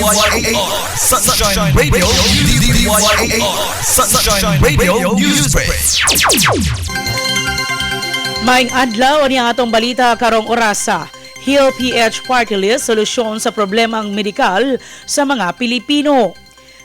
DYAR Sunshine Radio. DYAR Sunshine Radio News Break. Maayong adlaw, ani ang atong balita karong orasa. Heal PH Party List, solusyon sa problemang medikal sa mga Pilipino.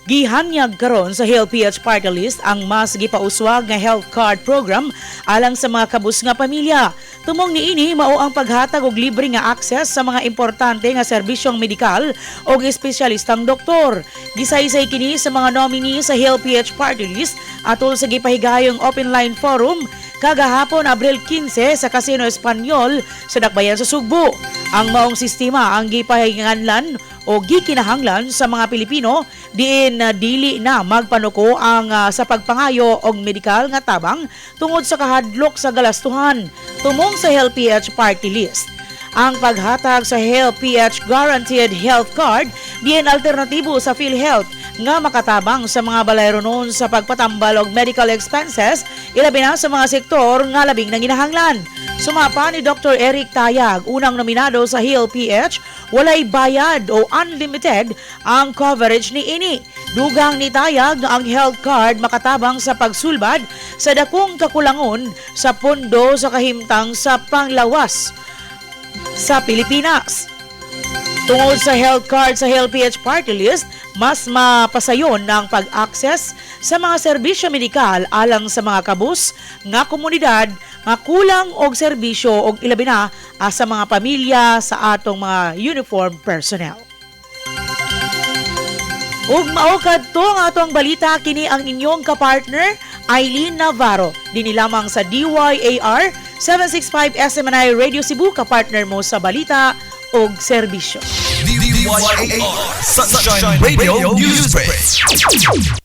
Gihanyag karon sa Heal PH Party List ang mas gipauswag nga health card program alang sa mga kabus nga pamilya. Tumong niini mao ang paghatag og libre nga access sa mga importante nga serbisyong medikal og espesyalistang doktor. Gisaysay kini sa mga nominee sa Heal PH Party List atol sa gipahigayong open line forum kagahapon, Abril 15, sa Casino Espanyol sa Dakbayan sa Sugbo. Ang maong sistema ang gipahinganlan o gikinahanglan sa mga Pilipino diin dili na magpanuko ang sa pagpangayo og medikal nga tabang tungod sa kahadlok sa galastuhan. Tumong sa Health PH Party List, ang paghatag sa Health PH Guaranteed Health Card diin alternatibo sa PhilHealth nga makatabang sa mga balayronon sa pagpatambal og medical expenses, ilabi na sa mga sektor nga labing nanginahanglan. Sumapa ni Dr. Eric Tayag, unang nominado sa Heal PH, walay bayad o unlimited ang coverage ni ini. Dugang ni Tayag nga ang health card makatabang sa pagsulbad sa dakong kakulangon sa pondo sa kahimtang sa panglawas sa Pilipinas. Tungod sa health card sa Health PH Party List, mas mapasayon ang pag-access sa mga serbisyo medikal alang sa mga kabus nga komunidad nga kulang og serbisyo og ilabi na sa mga pamilya sa atong mga uniform personnel. Ug mao kadto ang atong balita. Kini ang inyong kapartner, Eileen Navarro. Dinhi lamang sa DYAR 765 SMNI Radio Cebu, kapartner mo sa balita og serbisyo. DYAR Sunshine Radio News Break.